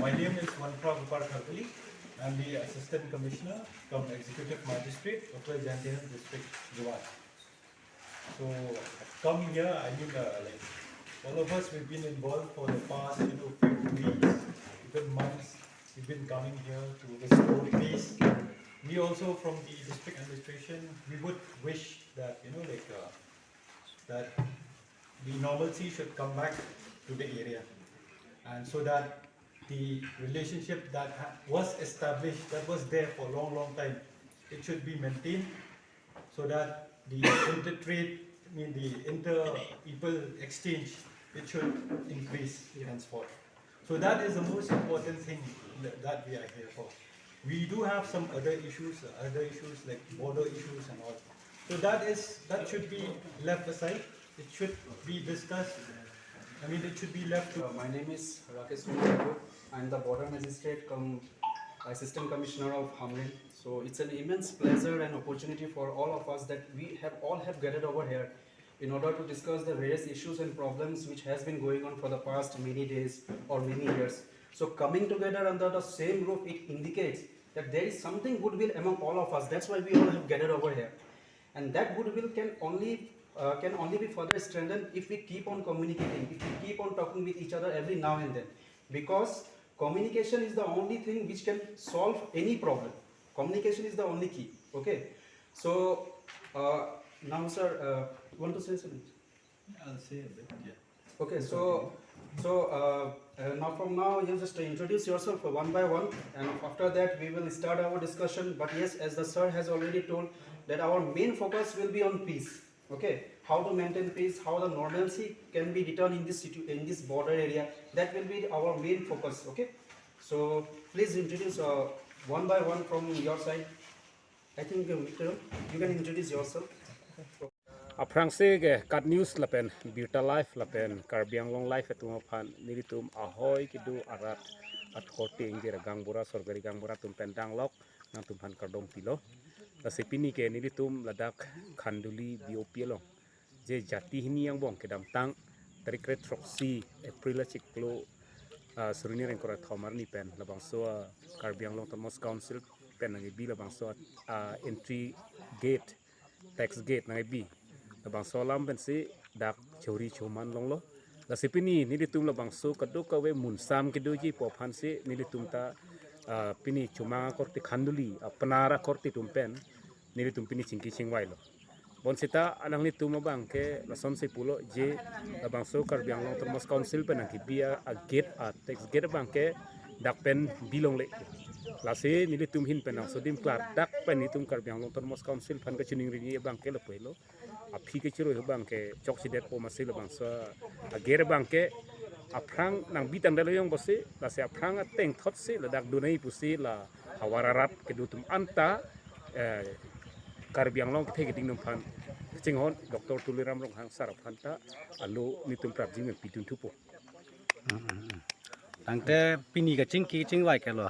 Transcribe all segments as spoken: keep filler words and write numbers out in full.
My name is Vanpra Gopal Kharkuli. I'm the Assistant Commissioner cum Executive Magistrate of West Jaintia Hills District, Jowai. So, come here, I mean, uh, like, all of us, we've been involved for the past, you know, few weeks, even months. We've been coming here to restore peace. We also, from the district administration, we would wish that, you know, like, uh, that the normalcy should come back to the area, and so that the relationship that ha- was established, that was there for a long, long time, it should be maintained, so that the intertrade, I mean, the inter-people exchange, it should increase henceforth. So that is the most important thing that, that we are here for. We do have some other issues, uh, other issues like border issues and all. So that is, that should be left aside. It should be discussed. I mean, it should be left to Uh, my name is Rakesh Kumar Thakur. I'm the border magistrate cum assistant commissioner of Hamren. So it's an immense pleasure and opportunity for all of us that we have all have gathered over here in order to discuss the various issues and problems which has been going on for the past many days or many years. So coming together under the same roof, it indicates that there is something goodwill among all of us. That's why we all have gathered over here. And that goodwill can only uh, can only be further strengthened if we keep on communicating, if we keep on talking with each other every now and then. Because communication is the only thing which can solve any problem. Communication is the only key. Okay. So uh, now, sir, uh, you want to say something? I'll say a bit, yeah. Okay, so so uh, uh, now from now you just introduce yourself one by one, and after that we will start our discussion. But yes, as the sir has already told, that our main focus will be on peace. Okay, how to maintain peace, how the normalcy can be returned in this situ- in this border area. That will be our main focus. Okay, so please introduce uh, one by one from your side. I think uh, Victor, you can introduce yourself. Aphrangsi ke KAT News lapen Birta Live lapen Karbi Anglong Live atum aphan nelitum ahoi kedo arat akorte ingjir gaonbura, sorkari gaonbura atum pen danglok nangtumphan kardom pilo. Lasi pini ke nelitum ladak Khanduli B O P along, je Jatihini angbong kedamtang tarik kre throksi April achiklo ah, suri hini ingkoi ra thom arni pen labangso ah, Karbi Anglong Autonomous Council pen nangkebi labangso ah, entry gate, tax gate nangkebi. Labangso alam pensi dak chori choman longlo. Lasi pini nelitum labangso kadokave munsam kedoji pu aphansi nelitum ta ah, pini chomang akorte Khanduli, ah, Pnar akorte atum pen nelitum pini chingki chingvailo. Bonsita alanglitum abangke lasonsi pulo je labangso Karbi Anglong Autonomous Council pen nangkebi a gate, a tax gate abangke dak pen bilongle. Lasi nelitum ahin pen nangsodim klardak pen nelitum Karbi Anglong Autonomous Council aphan kachiningri abangke lapu helo. Aphi kechiroi abangke chokchedetpo, masi labangso a gate abangke aphrang nangbi tangdetlo jong bosi, lasi aphrang ateng thotsi ladak donai pusi la havar arat kedo atum anta eh, Karbi Anglong kethe keding atum aphan chinghon Doctor Tuliram Ronghang sir aphan ta alo nelitum prapjin pen pidun thupo. Tangte pini kachingki chingvai ke lo.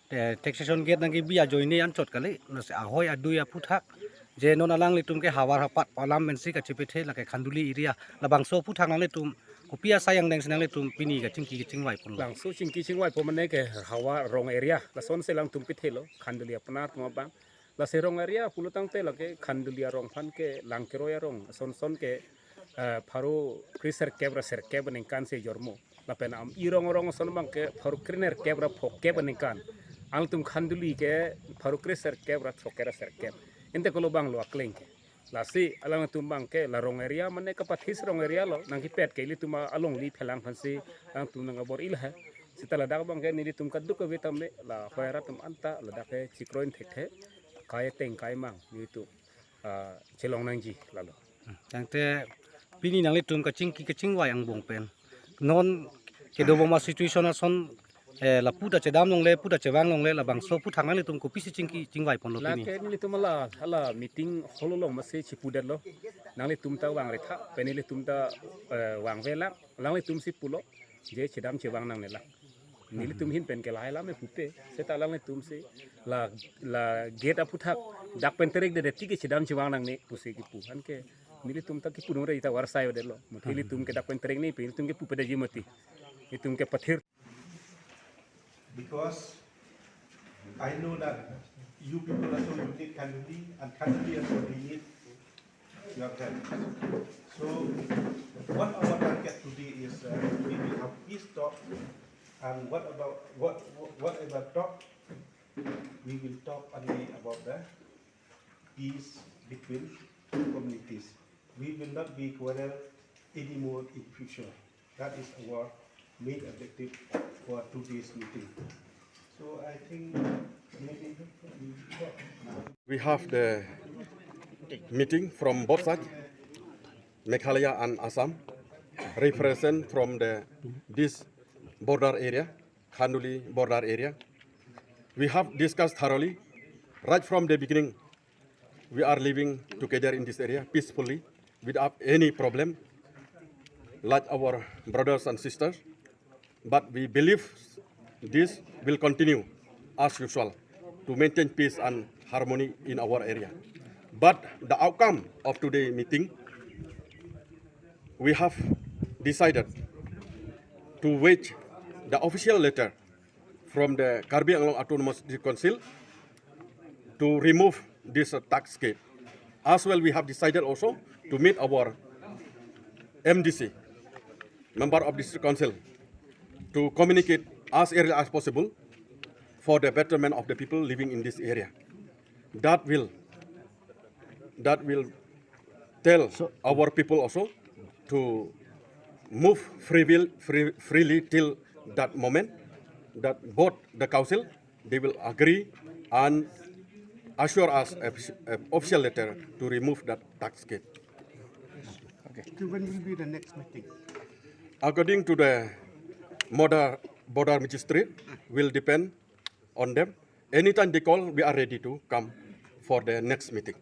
Te taxation gate nangkebi ajoine anchot kali, lasi ahoi adui aphuthak. Je non alanglitum ke havar hapat alam pensi kachipethe lake Khanduli area. Labangso aphuthak nanglitum kopi asai angdengsi nanglitum pini kachingki kachingvai ponlo? Labangso chingki chingvaipo mane ke havar rong area, lasonsi alangtum pethelo, Khanduli a Pnar atum abang. Lasi rong area pulo tangte lake Khanduli arong aphan ke lang keroi arong, ason son ke eh, pharo kre serkep ra serkep aningkan si jormo. Lapen am irong arong ason abangke pharo krenerkep ra phokep aningkan. Alangtum Khanduli ke pharo kre serkep ra throkkep ra serkep. Ente kolo abanglo akleng ke. Lasi alangtum abangke la rong area mane kapathis rong area lo, nangkepet ke ilitum alongli phelang aphansi alangtum nangkabor-i lahai. Sita ladak abangke nelitum kadokave tame la hoi arat atum anta ladak ke chikroin thekthe, kai ateng kai mang nelitum ah, chelong nangji lalo. Tangte pini nanglitum kachingki kachingvai angbong pen non kedobom a situation ason, eh, lapu ta chedam longle, pu ta chevang longle, labangso aphuthak nanglitum kopisi chingki chingvai ponlo pini? Lake nelitum ala ala meeting hall along masi chipudetlo. Nanglitum ta vangretha, pen nelitum ta eh, vangvelang, alanglitumsi pulo je chedam chevang nangnelang. Nelitum ahin pen ke lahai alam pupe, seta alanglitumsi la la gate aphuthak dak pen terekdedet tike chedam chevang nangne pusi kipu. Anke nelitum ta kipu nongre, ita varsai vedetlo. Mati ilitum ke dak pen terekne pe ilitum ke pupedeji mati. Ilitum ke pathir. Because I know that you people also, you need Khanduli, and Khanduli also, they need your help. So what our target today is, uh, we will have peace talk, and what about, what, whatever talk, we will talk only about the peace between two communities. We will not be quarrel anymore in future. That is our main objective for today's meeting. So I think maybe we talk now. We have the meeting from both sides, Meghalaya and Assam, represent from the this border area, Khanduli border area. We have discussed thoroughly right from the beginning. We are living together in this area peacefully without any problem, like our brothers and sisters. But we believe this will continue as usual to maintain peace and harmony in our area. But the outcome of today meeting, we have decided to wait the official letter from the Karbi Anglong Autonomous District Council to remove this, uh, tax gate. As well, we have decided also to meet our M D C, Member of District Council, to communicate as early as possible for the betterment of the people living in this area. That will, that will tell our people also to move free will, free, freely till that moment, that both the council, they will agree and assure us a, a official letter to remove that tax gate. So when will be the next meeting? According to the border, border magistrate, will depend on them. Anytime they call, we are ready to come for the next meeting.